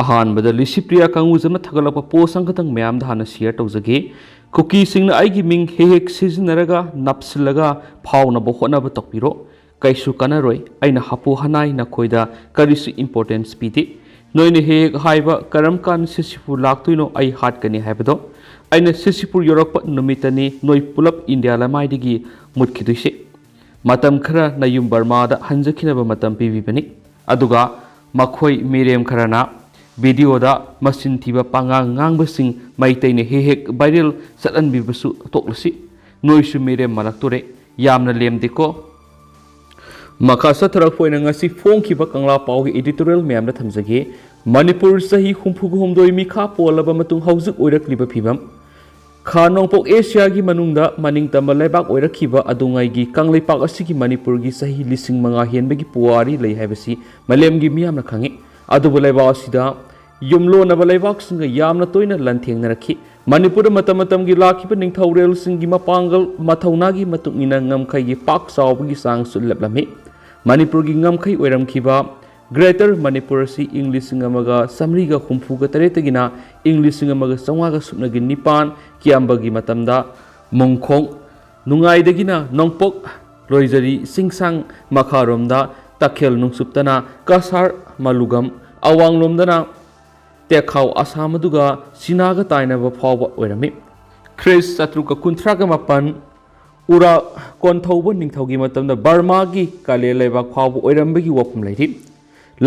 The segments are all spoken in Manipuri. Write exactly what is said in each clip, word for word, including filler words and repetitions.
ꯑꯍꯥꯟꯕꯗ ꯂꯤꯁꯤꯄ꯭ꯔꯤꯌꯥ ꯀꯪꯒꯨꯖꯝꯅ ꯊꯥꯒꯠꯂꯛꯄ ꯄꯣꯁ ꯑꯃꯈꯛꯇꯪ ꯃꯌꯥꯝꯗ ꯍꯥꯟꯅ ꯁꯤꯌꯔ ꯇꯧꯖꯒꯦ꯫ ꯀꯨꯀꯤꯁꯤꯡꯅ ꯑꯩꯒꯤ ꯃꯤꯡ ꯍꯦꯛ ꯍꯦꯛ ꯁꯤꯖꯤꯟꯅꯔꯒ ꯅꯞꯁꯤꯜꯂꯒ ꯐꯥꯎꯅꯕ ꯍꯣꯠꯅꯕ ꯇꯧꯕꯤꯔꯣ꯫ ꯀꯩꯁꯨ ꯀꯥꯟꯅꯔꯣꯏ꯫ ꯑꯩꯅ ꯍꯥꯄꯨ ꯍꯅꯥꯏ ꯅꯈꯣꯏꯗ ꯀꯔꯤꯁꯨ ꯏꯝꯄꯣꯔꯇꯦꯟꯁ ꯄꯤꯗꯦ꯫ ꯅꯣꯏꯅ ꯍꯦꯛ ꯍꯦꯛ ꯍꯥꯏꯕ ꯀꯔꯝ ꯀꯥꯟꯗ ꯁꯤꯁꯤꯄꯨꯔ ꯂꯥꯛꯇꯣꯏꯅꯣ ꯑꯩ ꯍꯥꯠꯀꯅꯤ ꯍꯥꯏꯕꯗꯣ꯫ ꯑꯩꯅ ꯁꯤꯁꯤꯄꯨꯔ ꯌꯧꯔꯛꯄ ꯅꯨꯃꯤꯠꯇꯅꯤ ꯅꯣꯏ ꯄꯨꯂꯞ ꯏꯟꯗꯤꯌꯥ ꯂꯩꯃꯥꯏꯗꯒꯤ ꯃꯨꯠꯈꯤꯗꯣꯏꯁꯦ꯫ ꯃꯇꯝ ꯈꯔ ꯅꯌꯨꯝ ꯕꯔꯃꯥꯗ ꯍꯟꯖꯈꯤꯅꯕ ꯃꯇꯝ ꯄꯤꯕꯤꯕꯅꯤ꯫ ꯑꯗꯨꯒ ꯃꯈꯣꯏ ꯃꯤꯔꯦꯝ ꯈꯔꯅ ꯚꯤꯗꯤꯑꯣꯗ ꯃꯆꯤꯟ ꯊꯤꯕ ꯄꯉꯥꯡ ꯉꯥꯡꯕꯁꯤꯡ ꯃꯩꯇꯩꯅ ꯍꯦꯛ ꯍꯦꯛ ꯚꯥꯏꯔꯦꯜ ꯆꯠꯍꯟꯕꯤꯕꯁꯨ ꯇꯣꯛꯂꯁꯤ꯫ ꯅꯣꯏꯁꯨ ꯃꯤꯔꯦꯝ ꯃꯥꯜꯂꯛꯇꯣꯔꯦ꯫ ꯌꯥꯝꯅ ꯂꯦꯝꯗꯦꯀꯣ꯫ ꯃꯈꯥ ꯆꯠꯊꯔꯛꯄ ꯑꯣꯏꯅ ꯉꯁꯤ ꯐꯣꯡꯈꯤꯕ ꯀꯪꯂꯥ ꯄꯥꯎꯒꯤ ꯏꯗꯤꯇꯣꯔꯤꯌꯦꯜ ꯃꯌꯥꯝꯗ ꯊꯝꯖꯒꯦ꯫ ꯃꯅꯤꯄꯨꯔ ꯆꯍꯤ ꯍꯨꯝꯐꯨꯒ ꯍꯨꯝꯗꯣꯏ ꯃꯤꯈꯥ ꯄꯣꯜꯂꯕ ꯃꯇꯨꯡ ꯍꯧꯖꯤꯛ ꯑꯣꯏꯔꯛꯂꯤꯕ ꯐꯤꯕꯝ꯫ ꯈꯥ ꯅꯣꯡꯄꯣꯛ ꯑꯦꯁꯤꯌꯥꯒꯤ ꯃꯅꯨꯡꯗ ꯃꯅꯤꯡ ꯇꯝꯕ ꯂꯩꯕꯥꯛ ꯑꯣꯏꯔꯛꯈꯤꯕ ꯑꯗꯨꯉꯩꯒꯤ ꯀꯪꯂꯩꯄꯥꯛ ꯑꯁꯤꯒꯤ ꯃꯅꯤꯄꯨꯔꯒꯤ ꯆꯍꯤ ꯂꯤꯁꯤꯡ ꯃꯉꯥ ꯍꯦꯟꯕꯒꯤ ꯄꯨꯋꯥꯔꯤ ꯂꯩ ꯍꯥꯏꯕꯁꯤ ꯃꯥꯂꯦꯝꯒꯤ ꯃꯤꯌꯥꯝꯅ ꯈꯪꯏ꯫ ꯑꯗꯨꯕꯨ ꯂꯩꯕꯥꯛ ꯑꯁꯤꯗ ꯌꯨꯝꯂꯣꯟꯅꯕ ꯂꯩꯕꯥꯛꯁꯤꯡꯒ ꯌꯥꯝꯅ ꯇꯣꯏꯅ ꯂꯥꯟꯊꯦꯡꯅꯔꯛꯈꯤ꯫ ꯃꯅꯤꯄꯨꯔꯗ ꯃꯇꯝ ꯃꯇꯝꯒꯤ ꯂꯥꯛꯈꯤꯕ ꯅꯤꯡꯊꯧꯔꯦꯜꯁꯤꯡꯒꯤ ꯃꯄꯥꯡꯒꯜ ꯃꯊꯧꯅꯥꯒꯤ ꯃꯇꯨꯡ ꯏꯟꯅ ꯉꯝꯈꯩꯒꯤ ꯄꯥꯛ ꯆꯥꯎꯕꯒꯤ ꯆꯥꯡꯁꯨ ꯂꯦꯞꯂꯝꯃꯤ꯫ ꯃꯅꯤꯄꯨꯔꯒꯤ ꯉꯝꯈꯩ ꯑꯣꯏꯔꯝꯈꯤꯕ ꯒ꯭ꯔꯦꯇꯔ ꯃꯅꯤꯄꯨꯔ ꯑꯁꯤ ꯏꯪ ꯂꯤꯁꯤꯡ ꯑꯃꯒ ꯆꯥꯃꯔꯤꯒ ꯍꯨꯝꯐꯨꯒ ꯇꯔꯦꯠꯇꯒꯤꯅ ꯏꯪ ꯂꯤꯁꯤꯡ ꯑꯃꯒ ꯆꯥꯝꯃꯉꯥꯒ ꯁꯨꯞꯅꯒꯤ ꯅꯤꯄꯥꯟ ꯀꯤꯌꯥꯝꯕꯒꯤ ꯃꯇꯝꯗ ꯃꯨꯡꯈꯣꯡ ꯅꯨꯡꯉꯥꯏꯗꯒꯤꯅ ꯅꯣꯡꯄꯣꯛ ꯂꯣꯏꯖꯔꯤ ꯆꯤꯡꯁꯥꯡ ꯃꯈꯥꯔꯣꯝꯗ ꯇꯈꯦꯜ ꯅꯨꯡꯆꯨꯞꯇꯅ ꯀꯁꯥꯔ ꯃꯂꯨꯒꯝ ꯑꯋꯥꯡꯂꯣꯝꯗꯅ ꯇꯦꯛꯈꯥꯎ ꯑꯁꯥꯝ ꯑꯗꯨꯒ ꯆꯤꯅꯥꯒ ꯇꯥꯏꯅꯕ ꯐꯥꯎꯕ ꯑꯣꯏꯔꯝꯃꯤ꯫ ꯈ꯭ꯔꯤꯁ ꯆꯥꯇ꯭ꯔꯨꯛꯀ ꯀꯨꯟꯊ꯭ꯔꯥꯒ ꯃꯥꯄꯟ ꯎꯔꯥ ꯀꯣꯟꯊꯧꯕ ꯅꯤꯡꯊꯧꯒꯤ ꯃꯇꯝꯗ ꯕꯔꯃꯥꯒꯤ ꯀꯥꯂꯦ ꯂꯩꯕꯥꯛ ꯐꯥꯎꯕ ꯑꯣꯏꯔꯝꯕꯒꯤ ꯋꯥꯐꯝ ꯂꯩꯔꯤ꯫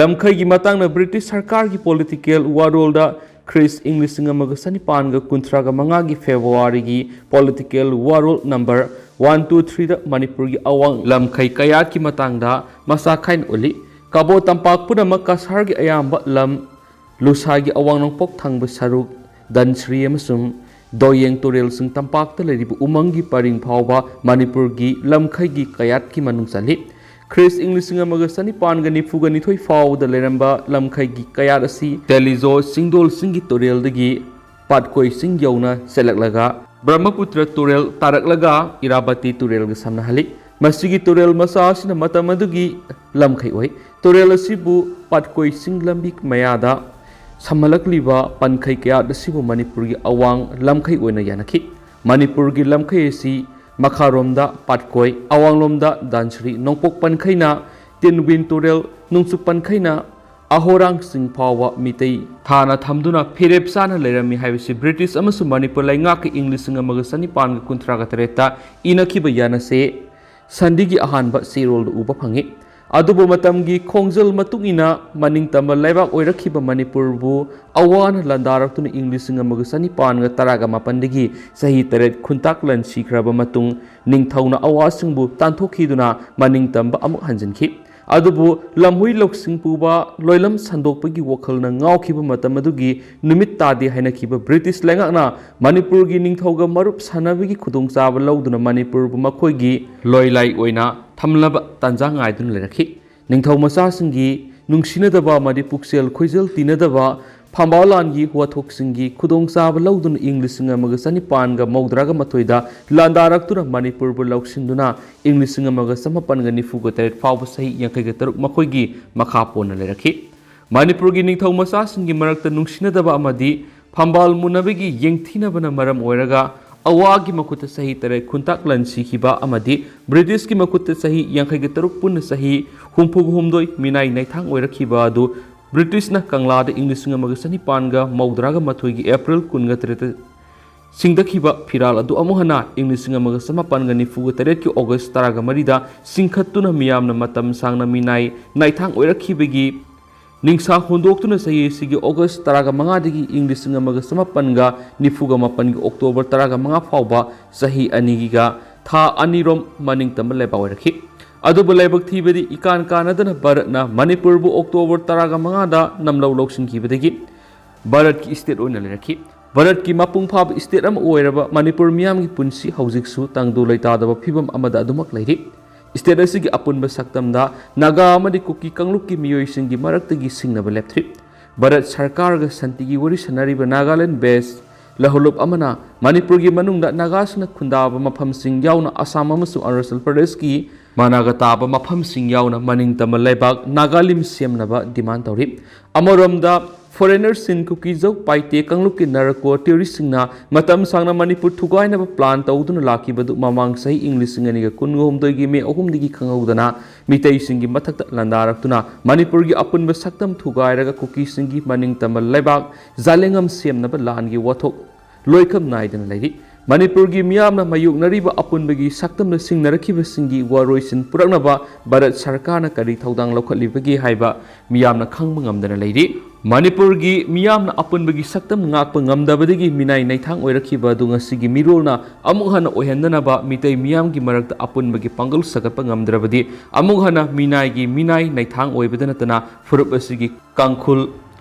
ꯂꯝꯈꯩꯒꯤ ꯃꯇꯥꯡꯗ ꯕ꯭ꯔꯤꯇꯤꯁ ꯁꯔꯀꯥꯔꯒꯤ ꯄꯣꯂꯤꯇꯤꯀꯦꯜ ꯋꯥꯔꯣꯜꯗ ꯈ꯭ꯔꯤꯁ ꯏꯪ ꯂꯤꯁꯤꯡ ꯑꯃꯒ ꯆꯅꯤꯄꯥꯟꯒ ꯀꯨꯟꯊ꯭ꯔꯥꯒ ꯃꯉꯥꯒꯤ ꯐꯦꯕ꯭ꯔꯨꯋꯥꯔꯤꯒꯤ ꯄꯣꯂꯤꯇꯤꯀꯦꯜ ꯋꯥꯔꯣꯜ ꯅꯝꯕꯔ ꯋꯥꯟ ꯇꯨ ꯊ꯭ꯔꯤꯗ ꯃꯅꯤꯄꯨꯔꯒꯤ ꯑꯋꯥꯡ ꯂꯝꯈꯩ ꯀꯌꯥꯠꯀꯤ ꯃꯇꯥꯡꯗ ꯃꯆꯥ ꯈꯥꯏꯅ ꯎꯠꯂꯤ꯫ ꯀꯕꯣ ꯇꯝꯄꯥꯛ ꯄꯨꯝꯅꯃꯛ ꯀꯁꯥꯔꯒꯤ ꯑꯌꯥꯝꯕ ꯂꯝ ꯂꯨꯁꯥꯒꯤ ꯑꯋꯥꯡ ꯅꯣꯡꯄꯣꯛ ꯊꯪꯕ ꯁꯔꯨꯛ, ꯙꯟꯁ꯭ꯔꯤ ꯑꯃꯁꯨꯡ ꯗꯣꯌꯦꯡ ꯇꯨꯔꯦꯜꯁꯤꯡ ꯇꯝꯄꯥꯛꯇ ꯂꯩꯔꯤꯕ ꯎꯃꯪꯒꯤ ꯄꯔꯤꯡ ꯐꯥꯎꯕ ꯃꯅꯤꯄꯨꯔꯒꯤ ꯂꯝꯈꯩꯒꯤ ꯀꯌꯥꯠꯀꯤ ꯃꯅꯨꯡ ꯆꯜꯂꯤ꯫ ꯈ꯭ꯔꯤꯁ ꯏꯪ ꯂꯤꯁꯤꯡ ꯑꯃꯒ ꯆꯅꯤꯄꯥꯟꯒ ꯅꯤꯐꯨꯒ ꯅꯤꯊꯣꯏ ꯐꯥꯎꯕꯗ ꯂꯩꯔꯝꯕ ꯂꯝꯈꯩꯒꯤ ꯀꯌꯥꯠ ꯑꯁꯤ ꯇꯦꯂꯤꯖꯣ ꯆꯤꯡꯗꯣꯜꯁꯤꯡꯒꯤ ꯇꯨꯔꯦꯜꯗꯒꯤ ꯄꯥꯠꯀꯣꯏ ꯆꯤꯡ ꯌꯧꯅ ꯆꯦꯜꯂꯛꯂꯒ ꯕ꯭ꯔꯍꯃꯄꯨꯇ꯭ꯔ ꯇꯨꯔꯦꯜ ꯇꯥꯔꯛꯂꯒ ꯏꯔꯥꯕꯇꯤ ꯇꯨꯔꯦꯜꯒ ꯁꯝꯅꯍꯜꯂꯤ꯫ ꯃꯁꯤꯒꯤ ꯇꯨꯔꯦꯜ ꯃꯆꯥ ꯑꯁꯤꯅ ꯃꯇꯝ ꯑꯗꯨꯒꯤ ꯂꯝꯈꯩ ꯑꯣꯏ꯫ ꯇꯨꯔꯦꯜ ꯑꯁꯤꯕꯨ ꯄꯥꯠꯀꯣꯏ ꯆꯤꯡ ꯂꯝꯕꯤ ꯃꯌꯥꯗ ꯁꯝꯍꯜꯂꯛꯂꯤꯕ ꯄꯟꯈꯩ ꯀꯌꯥꯠ ꯑꯁꯤꯕꯨ ꯃꯅꯤꯄꯨꯔꯒꯤ ꯑꯋꯥꯡ ꯂꯝꯈꯩ ꯑꯣꯏꯅ ꯌꯥꯅꯈꯤ꯫ ꯃꯅꯤꯄꯨꯔꯒꯤ ꯂꯝꯈꯩ ꯑꯁꯤ ꯃꯈꯥꯔꯣꯝꯗ ꯄꯥꯠꯀꯣꯏ, ꯑꯋꯥꯡꯂꯣꯝꯗ ꯙꯟꯁꯤꯔꯤ, ꯅꯣꯡꯄꯣꯛ ꯄꯟꯈꯩꯅ ꯇꯤꯟꯋꯤꯟ ꯇꯨꯔꯦꯜ, ꯅꯣꯡꯆꯨꯞ ꯄꯟꯈꯩꯅ ꯑꯍꯣꯔꯥꯡꯁꯤꯡ ꯐꯥꯎꯕ ꯃꯤꯇꯩ ꯊꯥꯅ ꯊꯝꯗꯨꯅ ꯐꯤꯔꯦꯞ ꯆꯥꯅ ꯂꯩꯔꯝꯃꯤ ꯍꯥꯏꯕꯁꯤ ꯕ꯭ꯔꯤꯇꯤꯁ ꯑꯃꯁꯨꯡ ꯃꯅꯤꯄꯨꯔ ꯂꯩꯉꯥꯛꯀꯤ ꯏꯪ ꯂꯤꯁꯤꯡ ꯑꯃꯒ ꯆꯅꯤꯄꯥꯟꯒ ꯀꯨꯟꯊ꯭ꯔꯥꯒ ꯇꯔꯦꯠꯇ ꯏꯅꯈꯤꯕ ꯌꯥꯅꯁꯦ ꯁꯟꯙꯤꯒꯤ ꯑꯍꯥꯟꯕ ꯆꯦꯔꯣꯜꯗ ꯎꯕ ꯐꯪꯉꯤ꯫ ꯑꯗꯨꯕꯨ ꯃꯇꯝꯒꯤ ꯈꯣꯡꯖꯦꯜ ꯃꯇꯨꯡ ꯏꯟꯅ ꯃꯅꯤꯡ ꯇꯝꯕ ꯂꯩꯕꯥꯛ ꯑꯣꯏꯔꯛꯈꯤꯕ ꯃꯅꯤꯄꯨꯔꯕꯨ ꯑꯋꯥꯅ ꯂꯥꯟꯗꯥꯔꯛꯇꯨꯅ ꯏꯪ ꯂꯤꯁꯤꯡ ꯑꯃꯒ ꯆꯅꯤꯄꯥꯟꯒ ꯇꯔꯥꯒ ꯃꯥꯄꯟꯗꯒꯤ ꯆꯍꯤ ꯇꯔꯦꯠ ꯈꯨꯟꯇꯥꯛ ꯂꯟ ꯁꯤꯈ꯭ꯔꯕ ꯃꯇꯨꯡ ꯅꯤꯡꯊꯧꯅ ꯑꯋꯥꯁꯤꯡꯕꯨ ꯇꯥꯟꯊꯣꯛꯈꯤꯗꯨꯅ ꯃꯅꯤꯡ ꯇꯝꯕ ꯑꯃꯨꯛ ꯍꯟꯖꯤꯟꯈꯤ꯫ ꯑꯗꯨꯕꯨ ꯂꯝꯍꯨꯏ ꯂꯧꯁꯤꯡ ꯄꯨꯕ ꯂꯣꯏꯂꯝ ꯁꯟꯗꯣꯛꯄꯒꯤ ꯋꯥꯈꯜꯅ ꯉꯥꯎꯈꯤꯕ ꯃꯇꯝ ꯑꯗꯨꯒꯤ ꯅꯨꯃꯤꯠ ꯇꯥꯗꯦ ꯍꯥꯏꯅꯈꯤꯕ ꯕ꯭ꯔꯤꯇꯤꯁ ꯂꯩꯉꯥꯛꯅ ꯃꯅꯤꯄꯨꯔꯒꯤ ꯅꯤꯡꯊꯧꯒ ꯃꯔꯨꯞ ꯁꯥꯟꯅꯕꯒꯤ ꯈꯨꯗꯣꯡꯆꯥꯕ ꯂꯧꯗꯨꯅ ꯃꯅꯤꯄꯨꯔꯕꯨ ꯃꯈꯣꯏꯒꯤ ꯂꯣꯏꯂꯥꯏ ꯑꯣꯏꯅ ꯊꯝꯂꯕ ꯇꯥꯟꯖꯥ ꯉꯥꯏꯗꯨꯅ ꯂꯩꯔꯛꯈꯤ꯫ ꯅꯤꯡꯊꯧ ꯃꯆꯥꯁꯤꯡꯒꯤ ꯅꯨꯡꯁꯤꯅꯗꯕ ꯑꯃꯗꯤ ꯄꯨꯛꯆꯦꯜ ꯈꯣꯏꯖꯦꯜ ꯇꯤꯟꯅꯗꯕ ꯐꯝꯕꯥꯜ ꯂꯥꯟꯒꯤ ꯋꯥꯊꯣꯛꯁꯤꯡꯒꯤ ꯈꯨꯗꯣꯡꯆꯥꯕ ꯂꯧꯗꯨꯅ ꯏꯪ ꯂꯤꯁꯤꯡ ꯑꯃꯒ ꯆꯅꯤꯄꯥꯟꯒ ꯃꯧꯗ꯭ꯔꯥꯒ ꯃꯥꯊꯣꯏꯗ ꯂꯥꯟꯗꯥꯔꯛꯇꯨꯅ ꯃꯅꯤꯄꯨꯔꯕꯨ ꯂꯧꯁꯤꯟꯗꯨꯅ ꯏꯪ ꯂꯤꯁꯤꯡ ꯑꯃꯒ ꯆꯃꯥꯄꯟꯒ ꯅꯤꯐꯨꯒ ꯇꯔꯦꯠ ꯐꯥꯎꯕ ꯆꯍꯤ ꯌꯥꯡꯈꯩꯒ ꯇꯔꯨꯛ ꯃꯈꯣꯏꯒꯤ ꯃꯈꯥ ꯄꯣꯟꯅ ꯂꯩꯔꯛꯈꯤ꯫ ꯃꯅꯤꯄꯨꯔꯒꯤ ꯅꯤꯡꯊꯧ ꯃꯆꯥꯁꯤꯡꯒꯤ ꯃꯔꯛꯇ ꯅꯨꯡꯁꯤꯅꯗꯕ ꯑꯃꯗꯤ ꯐꯝꯕꯥꯜ ꯃꯨꯟꯅꯕꯒꯤ ꯌꯦꯡꯊꯤꯅꯕꯅ ꯃꯔꯝ ꯑꯣꯏꯔꯒ ꯑꯋꯥꯒꯤ ꯃꯈꯨꯠꯇ ꯆꯍꯤ ꯇꯔꯦꯠ ꯈꯨꯟꯇꯥꯛ ꯂꯟ ꯁꯤꯈꯤꯕ ꯑꯃꯗꯤ ꯕ꯭ꯔꯤꯇꯤꯁꯀꯤ ꯃꯈꯨꯠꯇ ꯆꯍꯤ ꯌꯥꯡꯈꯩꯒ ꯇꯔꯨꯛ ꯄꯨꯟꯅ ꯆꯍꯤ ꯍꯨꯝꯐꯨꯒ ꯍꯨꯝꯗꯣꯏ ꯃꯤꯅꯥꯏ ꯅꯥꯏꯊꯥꯡ ꯑꯣꯏꯔꯛꯈꯤꯕ ꯑꯗꯨ ꯕ꯭ꯔꯤꯇꯤꯁꯅ ꯀꯪꯂꯥꯗ ꯏꯪ ꯂꯤꯁꯤꯡ ꯑꯃꯒ ꯆꯅꯤꯄꯥꯟꯒ ꯃꯧꯗ꯭ꯔꯥꯒ ꯃꯥꯊꯣꯏꯒꯤ ꯑꯦꯄ꯭ꯔꯤꯜ ꯀꯨꯟꯒ ꯇꯔꯦꯠꯇ ꯁꯤꯡꯗꯈꯤꯕ ꯐꯤꯔꯥꯜ ꯑꯗꯨ ꯑꯃꯨꯛ ꯍꯟꯅ ꯏꯪ ꯂꯤꯁꯤꯡ ꯑꯃꯒ ꯆꯃꯥꯄꯟꯒ ꯅꯤꯐꯨꯒ ꯇꯔꯦꯠꯀꯤ ꯑꯣꯒꯁ ꯇꯔꯥꯒ ꯃꯔꯤꯗ ꯆꯤꯡꯈꯠꯇꯨꯅ ꯃꯤꯌꯥꯝꯅ ꯃꯇꯝ ꯁꯥꯡꯅ ꯃꯤꯅꯥꯏ ꯅꯥꯏꯊꯥꯡ ꯑꯣꯏꯔꯛꯈꯤꯕꯒꯤ ꯅꯤꯡꯁꯥ ꯍꯣꯟꯗꯣꯛꯇꯨꯅ ꯆꯍꯤ ꯑꯁꯤꯒꯤ ꯑꯣꯒꯁ ꯇꯔꯥꯒ ꯃꯉꯥꯗꯒꯤ ꯏꯪ ꯂꯤꯁꯤꯡ ꯑꯃꯒ ꯆꯃꯥꯄꯟꯒ ꯅꯤꯐꯨꯒ ꯃꯥꯄꯟꯒꯤ ꯑꯣꯛꯇꯣꯕꯔ ꯇꯔꯥꯒ ꯃꯉꯥ ꯐꯥꯎꯕ ꯆꯍꯤ ꯑꯅꯤꯒꯤꯒ ꯊꯥ ꯑꯅꯤꯔꯣꯝ ꯃꯅꯤꯡ ꯇꯝꯕ ꯂꯩꯕꯥꯛ ꯑꯣꯏꯔꯛꯈꯤ꯫ ꯑꯗꯨꯕꯨ ꯂꯥꯏꯕꯛ ꯊꯤꯕꯗꯤ ꯏꯀꯥꯟ ꯀꯥꯟꯅꯗꯅ ꯚꯥꯔꯠꯅ ꯃꯅꯤꯄꯨꯔꯕꯨ ꯑꯣꯛꯇꯣꯕꯔ ꯇꯔꯥꯒ ꯃꯉꯥꯗ ꯅꯝꯂꯧ ꯂꯧꯁꯤꯟꯈꯤꯕꯗꯒꯤ ꯚꯥꯔꯠꯀꯤ ꯁ꯭ꯇꯦꯠ ꯑꯣꯏꯅ ꯂꯩꯔꯛꯈꯤ꯫ ꯚꯥꯔꯠꯀꯤ ꯃꯄꯨꯡ ꯐꯥꯕ ꯁ꯭ꯇꯦꯠ ꯑꯃ ꯑꯣꯏꯔꯕ ꯃꯅꯤꯄꯨꯔ ꯃꯤꯌꯥꯝꯒꯤ ꯄꯨꯟꯁꯤ ꯍꯧꯖꯤꯛꯁꯨ ꯇꯪꯗꯨ ꯂꯩꯇꯥꯗꯕ ꯐꯤꯕꯝ ꯑꯃꯗ ꯑꯗꯨꯃꯛ ꯂꯩꯔꯤ꯫ ꯁ꯭ꯇꯦꯠ ꯑꯁꯤꯒꯤ ꯑꯄꯨꯟꯕ ꯁꯛꯇꯝꯗ ꯅꯥꯒꯥ ꯑꯃꯗꯤ ꯀꯨꯀꯤ ꯀꯥꯡꯂꯨꯞꯀꯤ ꯃꯤꯑꯣꯏꯁꯤꯡꯒꯤ ꯃꯔꯛꯇꯒꯤ ꯁꯤꯡꯅꯕ ꯂꯦꯞꯇ꯭ꯔꯤ꯫ ꯚꯥꯔꯠ ꯁꯔꯀꯥꯔꯒ ꯁꯥꯟꯇꯤꯒꯤ ꯋꯥꯔꯤ ꯁꯥꯟꯅꯔꯤꯕ ꯅꯥꯒꯥꯂꯦꯟ ꯕꯦꯁ ꯂꯍꯨꯂꯨꯞ ꯑꯃꯅ ꯃꯅꯤꯄꯨꯔꯒꯤ ꯃꯅꯨꯡꯗ ꯅꯥꯒꯥꯁꯤꯡꯅ ꯈꯨꯟꯗꯥꯕ ꯃꯐꯝꯁꯤꯡ ꯌꯥꯎꯅ ꯑꯁꯥꯝ ꯑꯃꯁꯨꯡ ꯑꯔꯨꯅꯥꯆꯜ ꯄ꯭ꯔꯗꯦꯁꯀꯤ ꯃꯅꯥꯒ ꯇꯥꯕ ꯃꯐꯝꯁꯤꯡ ꯌꯥꯎꯅ ꯃꯅꯤꯡ ꯇꯝꯕ ꯂꯩꯕꯥꯛ ꯅꯥꯒꯥꯂꯤꯝ ꯁꯦꯝꯅꯕ ꯗꯤꯃꯥꯟ ꯇꯧꯔꯤ꯫ ꯑꯃꯔꯣꯝꯗ Foreigner Shin, ꯀꯨꯀꯤꯖꯧ ꯄꯥꯏꯇꯦ ꯀꯥꯡꯂꯨꯞꯀꯤ ꯅꯥꯔꯀꯣ ꯇꯦꯔꯣꯔꯤꯁꯁꯤꯡꯅ ꯃꯇꯝ ꯁꯥꯡꯅ ꯃꯅꯤꯄꯨꯔ ꯊꯨꯒꯥꯏꯅꯕ ꯄ꯭ꯂꯥꯟ ꯇꯧꯗꯨꯅ ꯂꯥꯛꯈꯤꯕꯗꯨ ꯃꯃꯥꯡ ꯆꯍꯤ ꯏꯪ ꯂꯤꯁꯤꯡ ꯑꯅꯤꯒ ꯀꯨꯟꯍꯨꯝꯗꯣꯏꯒꯤ ꯃꯦ ꯑꯍꯨꯝꯗꯒꯤ ꯈꯪꯍꯧꯗꯅ ꯃꯤꯇꯩꯁꯤꯡꯒꯤ ꯃꯊꯛꯇ ꯂꯥꯟꯗꯥꯔꯛꯇꯨꯅ ꯃꯅꯤꯄꯨꯔꯒꯤ ꯑꯄꯨꯟꯕ ꯁꯛꯇꯝ ꯊꯨꯒꯥꯏꯔꯒ ꯀꯨꯀꯤꯁꯤꯡꯒꯤ ꯃꯅꯤꯡ ꯇꯝꯕ ꯂꯩꯕꯥꯛ ꯖꯥꯂꯦꯡꯉꯝ ꯁꯦꯝꯅꯕ ꯂꯥꯟꯒꯤ ꯋꯥꯊꯣꯛ ꯂꯣꯏꯈꯝ ꯅꯥꯏꯗꯅ ꯂꯩꯔꯤ꯫ ꯃꯅꯤꯄꯨꯔꯒꯤ ꯃꯤꯌꯥꯝꯅ ꯃꯥꯌꯣꯛꯅꯔꯤꯕ ꯑꯄꯨꯟꯕꯒꯤ ꯁꯛꯇꯝꯗ ꯁꯤꯡꯅꯔꯛꯈꯤꯕꯁꯤꯡꯒꯤ ꯋꯥꯔꯣꯏꯁꯤꯟ ꯄꯨꯔꯛꯅꯕ ꯚꯥꯔꯠ ꯁꯔꯀꯥꯔꯅ ꯀꯔꯤ ꯊꯧꯗꯥꯡ ꯂꯧꯈꯠꯂꯤꯕꯒꯦ ꯍꯥꯏꯕ ꯃꯤꯌꯥꯝꯅ ꯈꯪꯕ ꯉꯝꯗꯅ ꯂꯩꯔꯤ꯫ ꯃꯅꯤꯄꯨꯔꯒꯤ ꯃꯤꯌꯥꯝꯅ ꯑꯄꯨꯟꯕꯒꯤ ꯁꯛꯇꯝ ꯉꯥꯛꯄ ꯉꯝꯗꯕꯗꯒꯤ ꯃꯤꯅꯥꯏ ꯅꯩꯊꯥꯡ ꯑꯣꯏꯔꯛꯈꯤꯕ ꯑꯗꯨ ꯉꯁꯤꯒꯤ ꯃꯤꯔꯣꯜꯅ ꯑꯃꯨꯛ ꯍꯟꯅ ꯑꯣꯏꯍꯟꯗꯅꯕ ꯃꯤꯇꯩ ꯃꯤꯌꯥꯝꯒꯤ ꯃꯔꯛꯇ ꯑꯄꯨꯟꯕꯒꯤ ꯄꯥꯡꯒꯜ ꯁꯥꯒꯠꯄ ꯉꯝꯗ꯭ꯔꯕꯗꯤ ꯑꯃꯨꯛ ꯍꯟꯅ ꯃꯤꯅꯥꯏꯒꯤ ꯃꯤꯅꯥꯏ ꯅꯩꯊꯥꯡ ꯑꯣꯏꯕꯗ ꯅꯠꯇꯅ ꯐꯨꯔꯨꯞ ꯑꯁꯤꯒꯤ ꯀꯥꯡꯈꯨꯜ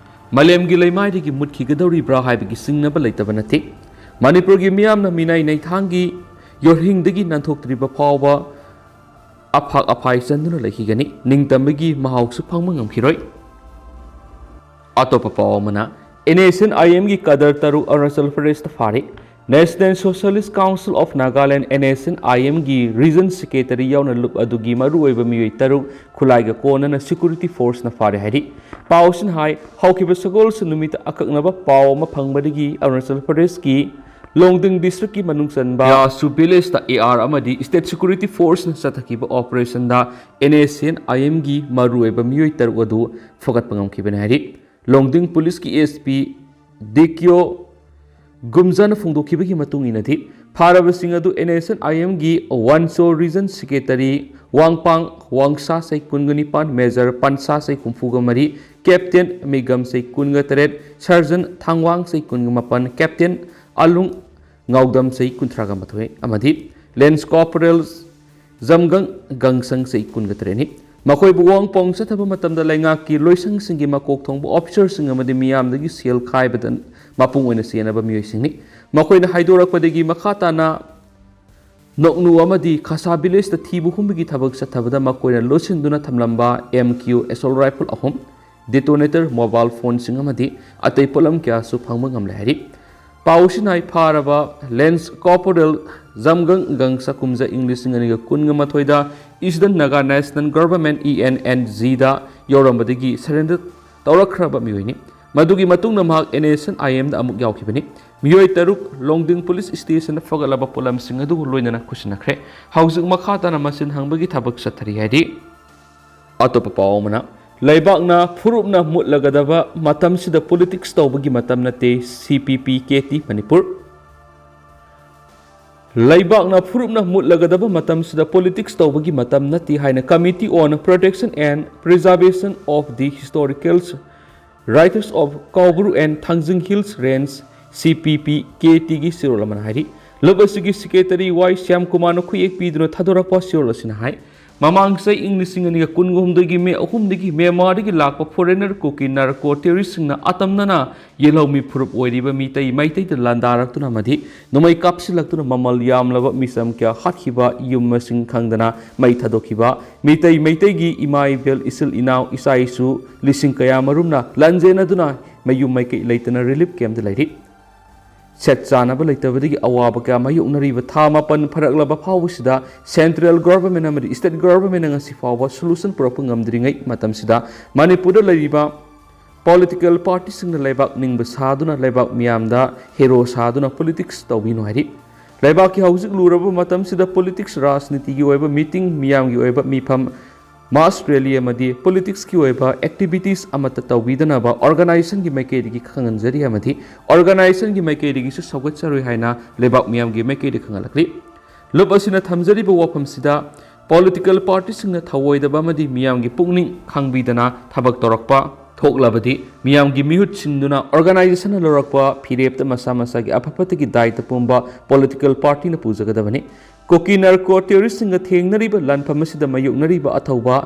ꯃꯥꯂꯦꯝꯒꯤ ꯂꯩꯃꯥꯏꯗꯒꯤ ꯃꯨꯠꯈꯤꯒꯗꯧꯔꯤꯕ꯭ꯔꯥ ꯍꯥꯏꯕꯒꯤ ꯆꯤꯡꯅꯕ ꯂꯩꯇꯕ ꯅꯠꯇꯦ꯫ ꯃꯅꯤꯄꯨꯔꯒꯤ ꯃꯤꯌꯥꯝꯅ ꯃꯤꯅꯥꯏ ꯅꯩꯊꯥꯡꯒꯤ ꯌꯣꯔꯍꯤꯡꯗꯒꯤ ꯅꯥꯟꯊꯣꯛꯇ꯭ꯔꯤꯕ ꯐꯥꯎꯕ ꯑꯐꯥꯛ ꯑꯐꯥꯏ ꯆꯟꯗꯨꯅ ꯂꯩꯈꯤꯒꯅꯤ꯫ ꯅꯤꯡꯇꯝꯕꯒꯤ ꯃꯍꯥꯎꯁꯨ ꯐꯪꯕ ꯉꯝꯈꯤꯔꯣꯏ꯫ ꯑꯇꯣꯞꯄ ꯄꯥꯎ ꯑꯃꯅ, NSCN-IM-ꯒꯤ ꯀꯗꯔ ꯇꯔꯨꯛ ꯑꯔꯨꯅꯥꯆꯜ ꯄ꯭ꯔꯗꯦꯁꯇ ꯐꯥꯔꯤ꯫ National Socialist Council of Nagaland, NSCN-IM-ꯒꯤ ꯔꯤꯖꯟ ꯁꯦꯀ꯭ꯔꯦꯇꯔꯤ ꯌꯥꯎꯅ ꯂꯨꯞ ꯑꯗꯨꯒꯤ ꯃꯔꯨꯑꯣꯏꯕ ꯃꯤꯑꯣꯏ ꯇꯔꯨꯛ ꯈꯨꯠꯂꯥꯏꯒ ꯀꯣꯟꯅꯅ ꯁꯦꯀ꯭ꯌꯨꯔꯤꯇꯤ ꯐꯣꯔꯁꯅ ꯐꯥꯔꯦ ꯍꯥꯏꯔꯤ꯫ ꯄꯥꯎꯁꯤꯅ ꯍꯥꯏ, ꯍꯧꯈꯤꯕ ꯁꯒꯣꯜꯁꯦꯟ ꯅꯨꯃꯤꯠꯇ ꯑꯀꯛꯅꯕ ꯄꯥꯎ ꯑꯃ ꯐꯪꯕꯗꯒꯤ ꯑꯔꯨꯅꯥꯆꯜ ꯄ꯭ꯔꯗꯦꯁꯀꯤ ꯂꯣꯡꯗꯤꯡ ꯗꯤꯁꯇ꯭ꯔꯤꯛꯀꯤ ꯃꯅꯨꯡ ꯆꯟꯕ ꯌꯥꯁꯨ ꯚꯤꯂꯦꯖꯇ AR ꯑꯃꯗꯤ ꯁ꯭ꯇꯦꯠ ꯁꯦꯀ꯭ꯌꯨꯔꯤꯇꯤ ꯐꯣꯔꯁꯅ ꯆꯠꯊꯈꯤꯕ ꯑꯣꯄꯔꯦꯁꯟꯗ NSCN-IM-ꯒꯤ ꯃꯔꯨꯑꯣꯏꯕ ꯃꯤꯑꯣꯏ ꯇꯔꯨꯛ ꯑꯗꯨ ꯐꯒꯠꯄ ꯉꯝꯈꯤꯕꯅꯤ ꯍꯥꯏꯔꯤ꯫ ꯂꯣꯡꯗꯤꯡ ꯄꯨꯂꯤꯁꯀꯤ SP ꯗꯤꯀ꯭ꯌꯣ ꯒꯨꯝꯖꯥꯅ ꯐꯣꯡꯗꯣꯛꯈꯤꯕꯒꯤ ꯃꯇꯨꯡ ꯏꯟꯅꯗꯤ, ꯐꯥꯔꯕꯁꯤꯡ ꯑꯗꯨ NSCN-IM-ꯒꯤ ꯋꯥꯟꯆꯣ ꯔꯤꯖꯟ ꯁꯦꯀ꯭ꯔꯦꯇꯔꯤ ꯋꯥꯡꯄꯥꯡ ꯋꯥꯡꯁꯥ ꯆꯍꯤ ꯀꯨꯟꯒ ꯅꯤꯄꯥꯟ, ꯃꯦꯖꯔ ꯄꯟꯁꯥ ꯆꯍꯤ ꯍꯨꯝꯐꯨꯒ ꯃꯔꯤ, ꯀꯦꯞꯇꯦꯟ ꯃꯤꯒꯝ ꯆꯍꯤ ꯀꯨꯟꯒ ꯇꯔꯦꯠ, ꯁꯔꯖꯟ ꯊꯥꯡꯋꯥꯡ ꯆꯍꯤ ꯀꯨꯟꯒ ꯃꯥꯄꯟ, ꯀꯦꯞꯇꯦꯟ ꯑꯂꯨꯡ ꯉꯥꯎꯗꯝ ꯆꯍꯤ ꯀꯨꯟꯊ꯭ꯔꯥꯒ ꯃꯥꯊꯣꯏ ꯑꯃꯗꯤ ꯂꯦꯟꯁ ꯀꯣꯔꯄꯣꯔꯦꯜ ꯖꯝꯒꯪ ꯒꯪꯁꯪ ꯆꯍꯤ ꯀꯨꯟꯒ ꯇꯔꯦꯠꯅꯤ꯫ ꯃꯈꯣꯏꯕꯨ ꯋꯥꯡꯄꯣꯡ ꯆꯠꯊꯕ ꯃꯇꯝꯗ ꯂꯩꯉꯥꯛꯀꯤ ꯂꯣꯏꯁꯪꯁꯤꯡꯒꯤ ꯃꯀꯣꯛ ꯊꯣꯡꯕ ꯑꯣꯐꯤꯁꯔꯁꯤꯡ ꯑꯃꯗꯤ ꯃꯤꯌꯥꯝꯗꯒꯤ ꯁꯦꯜ ꯈꯥꯏꯕꯗ ꯃꯄꯨꯡ ꯑꯣꯏꯅ ꯆꯦꯟꯅꯕ ꯃꯤꯑꯣꯏꯁꯤꯡꯅꯤ꯫ ꯃꯈꯣꯏꯅ ꯍꯥꯏꯗꯣꯔꯛꯄꯗꯒꯤ ꯃꯈꯥ ꯇꯥꯅ ꯅꯣꯛꯅꯨ ꯑꯃꯗꯤ ꯈꯥꯁꯥ ꯚꯤꯂꯦꯖꯇ ꯊꯤꯕ ꯍꯨꯝꯕꯒꯤ ꯊꯕꯛ ꯆꯠꯊꯕꯗ ꯃꯈꯣꯏꯅ ꯂꯣꯠꯁꯤꯟꯗꯨꯅ ꯊꯝꯂꯝꯕ MQ assault rifle ꯑꯍꯨꯝ, detonator, mobile phoneꯁꯤꯡ ꯑꯃꯗꯤ ꯑꯇꯩ ꯄꯣꯠꯂꯝ ꯀꯌꯥꯁꯨ ꯐꯪꯕ ꯉꯝꯂꯦ ꯍꯥꯏꯔꯤ꯫ ꯄꯥꯎꯁꯤꯅ ꯍꯥꯏ, ꯐꯥꯔꯕ ꯂꯦꯟꯁ ꯀꯣꯔꯄꯣꯔꯦꯜ ꯖꯝꯒꯪ ꯒꯪꯁꯥ ꯀꯨꯝꯖꯥ ꯏꯪ ꯂꯤꯁꯤꯡ ꯑꯅꯤꯒ ꯀꯨꯟꯒ ꯃꯥꯊꯣꯏꯗ Eastern Naga National Government, ENNG-ꯗ ꯌꯧꯔꯝꯕꯗꯒꯤ ꯁꯔꯦꯟꯗꯔ ꯇꯧꯔꯛꯈ꯭ꯔꯕ ꯃꯤꯑꯣꯏꯅꯤ꯫ ꯃꯗꯨꯒꯤ ꯃꯇꯨꯡꯗ ꯃꯍꯥꯛ N S C I M ꯗ ꯑꯃꯨꯛ ꯌꯥꯎꯈꯤꯕꯅꯤ꯫ ꯃꯤꯑꯣꯏ ꯇꯔꯨꯛ ꯂꯣꯡꯗꯤꯡ ꯄꯨꯂꯤꯁ ꯁ꯭ꯇꯦꯁꯟꯗ ꯐꯒꯠꯂꯕ ꯄꯣꯠꯂꯝꯁꯤꯡ ꯑꯗꯨ ꯂꯣꯏꯅꯅ ꯈꯨꯠꯁꯤꯟꯅꯈ꯭ꯔꯦ꯫ ꯍꯧꯖꯤꯛ ꯃꯈꯥ ꯇꯥꯅ ꯃꯁꯤꯟ ꯍꯪꯕꯒꯤ ꯊꯕꯛ ꯆꯠꯊꯔꯤ ꯍꯥꯏꯔꯤ꯫ ꯑꯇꯣꯞꯄ ꯄꯥꯎ ꯑꯃꯅ, ꯂꯩꯕꯥꯛꯅ ꯐꯨꯔꯨꯞꯅ ꯃꯨꯠꯂꯒꯗꯕ ꯃꯇꯝꯁꯤꯗ ꯄꯣꯂꯤꯇꯤꯛꯁ ꯇꯧꯕꯒꯤ ꯃꯇꯝ ꯅꯠꯇꯦ, C P P K T Manipur. ꯂꯩꯕꯥꯛꯅ ꯐꯨꯔꯨꯞꯅ ꯃꯨꯠꯂꯒꯗꯕ ꯃꯇꯝꯁꯤꯗ ꯄꯣꯂꯤꯇꯤꯛꯁ ꯇꯧꯕꯒꯤ ꯃꯇꯝ ꯅꯠꯇꯦ ꯍꯥꯏꯅ Committee on Protection and Preservation of the Historical Rights of Kaubru and Thangjing Hills Range, C P P K T ꯒꯤ ꯆꯦꯔꯣꯜ ꯑꯃꯅ ꯍꯥꯏꯔꯤ꯫ ꯂꯨꯞ ꯑꯁꯤꯒꯤ ꯁꯦꯀ꯭ꯔꯦꯇꯔꯤ ꯋꯥꯏ ꯁ꯭ꯌꯥꯝ ꯀꯨꯃꯥꯔꯅ ꯈꯨꯌꯦꯛ ꯄꯤꯗꯨꯅ ꯊꯥꯗꯣꯔꯛꯄ ꯆꯦꯔꯣꯜ ꯑꯁꯤꯅ ꯍꯥꯏ, ꯃꯃꯥꯡ ꯆꯍꯤ ꯏꯪ ꯂꯤꯁꯤꯡ ꯑꯅꯤꯒ ꯀꯨꯟꯒ ꯍꯨꯝꯗꯣꯏꯒꯤ ꯃꯦ ꯑꯍꯨꯝꯗꯒꯤ ꯃ꯭ꯌꯥꯟꯃꯥꯔꯗꯒꯤ ꯂꯥꯛꯄ ꯐꯣꯔꯦꯅꯔ ꯀꯨꯀꯤ ꯅꯥꯔꯀꯣ ꯇꯦꯔꯣꯔꯤꯁꯁꯤꯡꯅ ꯑꯇꯝꯅꯅ ꯌꯦꯜꯍꯧꯃꯤ ꯐꯨꯔꯨꯞ ꯑꯣꯏꯔꯤꯕ ꯃꯤꯇꯩ ꯃꯩꯇꯩꯗ ꯂꯥꯟꯗꯥꯔꯛꯇꯨꯅ ꯑꯃꯗꯤ ꯅꯣꯡꯃꯩ ꯀꯥꯞꯁꯤꯜꯂꯛꯇꯨꯅ ꯃꯃꯜ ꯌꯥꯝꯂꯕ ꯃꯤꯆꯝ ꯀꯌꯥ ꯍꯥꯠꯈꯤꯕ, ꯌꯨꯝ ꯃꯁꯤꯡ ꯈꯪꯗꯅ ꯃꯩ ꯊꯥꯗꯣꯛꯈꯤꯕ, ꯃꯤꯇꯩ ꯃꯩꯇꯩꯒꯤ ꯏꯃꯥ ꯏꯕꯦꯜ, ꯏꯆꯤꯜ ꯏꯅꯥꯎ, ꯏꯆꯥ ꯏꯁꯨ ꯂꯤꯁꯤꯡ ꯀꯌꯥ ꯃꯔꯨꯝꯅ ꯂꯥꯟꯖꯦꯟꯅꯗꯨꯅ ꯃꯌꯨꯝ ꯃꯩꯀꯩ ꯂꯩꯇꯅ ꯔꯤꯂꯤꯐ ꯀꯦꯝꯞꯇ ꯂꯩꯔꯤ꯫ ꯁꯦꯠ ꯆꯥꯅꯕ ꯂꯩꯇꯕꯗꯒꯤ ꯑꯋꯥꯕ ꯀꯌꯥ ꯃꯥꯌꯣꯛꯅꯔꯤꯕ ꯊꯥ ꯃꯥꯄꯟ ꯐꯥꯔꯛꯂꯕ ꯐꯥꯎꯕꯁꯤꯗ central government ꯑꯃꯗꯤ state government ꯅ ꯉꯁꯤ ꯐꯥꯎꯕ solution ꯄꯨꯔꯛꯄ ꯉꯝꯗ꯭ꯔꯤꯉꯩ ꯃꯇꯝꯁꯤꯗ ꯃꯅꯤꯄꯨꯔꯗ ꯂꯩꯔꯤꯕ political party ꯁꯤꯡꯅ ꯂꯩꯕꯥꯛ ꯅꯤꯡꯕ ꯁꯥꯗꯨꯅ ꯂꯩꯕꯥꯛ ꯃꯤꯌꯥꯝꯗ hero ꯁꯥꯗꯨꯅ politics ꯇꯧꯕꯤꯅꯨ ꯍꯥꯏꯔꯤ꯫ ꯂꯩꯕꯥꯛꯀꯤ ꯍꯧꯖꯤꯛ ꯂꯨꯔꯕ ꯃꯇꯝꯁꯤꯗ politics, ꯔꯥꯖꯅꯤꯇꯤꯒꯤ ꯑꯣꯏꯕ meeting, ꯃꯤꯌꯥꯝꯒꯤ ꯑꯣꯏꯕ ꯃꯤꯐꯝ, mass rally ꯑꯃꯗꯤ politics ꯀꯤ ꯑꯣꯏꯕ activities ꯑꯃꯠꯇ ꯇꯧꯕꯤꯗꯅꯕ organization ꯒꯤ ꯃꯥꯏꯀꯩꯗꯒꯤ ꯈꯪꯍꯟꯖꯔꯤ ꯑꯃꯗꯤ organization ꯒꯤ ꯃꯥꯏꯀꯩꯗꯒꯤꯁꯨ ꯁꯧꯒꯠꯆꯔꯣꯏ ꯍꯥꯏꯅ ꯂꯩꯕꯥꯛ ꯃꯤꯌꯥꯝꯒꯤ ꯃꯥꯏꯀꯩꯗ ꯈꯪꯍꯜꯂꯛꯂꯤ꯫ ꯂꯨꯞ ꯑꯁꯤꯅ ꯊꯝꯖꯔꯤꯕ ꯋꯥꯐꯝꯁꯤꯗ political party ꯁꯤꯡꯅ ꯊꯧꯑꯣꯏꯗꯕ ꯑꯃꯗꯤ ꯃꯤꯌꯥꯝꯒꯤ ꯄꯨꯛꯅꯤꯡ ꯈꯪꯕꯤꯗꯅ ꯊꯕꯛ ꯇꯧꯔꯛꯄ ꯊꯣꯛꯂꯕꯗꯤ ꯃꯤꯌꯥꯝꯒꯤ ꯃꯤꯍꯨꯠ ꯁꯤꯟꯗꯨꯅ organization ꯅ ꯂꯧꯔꯛꯄ ꯐꯤꯔꯦꯞꯇ ꯃꯁꯥ ꯃꯁꯥꯒꯤ ꯑꯐ ꯐꯠꯇꯒꯤ ꯗꯥꯏꯇ ꯄꯨꯝꯕ political party ꯅ ꯄꯨꯖꯒꯗꯕꯅꯤ꯫ ꯀꯨꯀꯤ ꯅꯥꯔꯀꯣ ꯇꯦꯔꯣꯔꯤꯁꯁꯤꯡꯒ ꯊꯦꯡꯅꯔꯤꯕ ꯂꯥꯟꯐꯝ ꯑꯁꯤꯗ ꯃꯥꯌꯣꯛꯅꯔꯤꯕ ꯑꯊꯧꯕ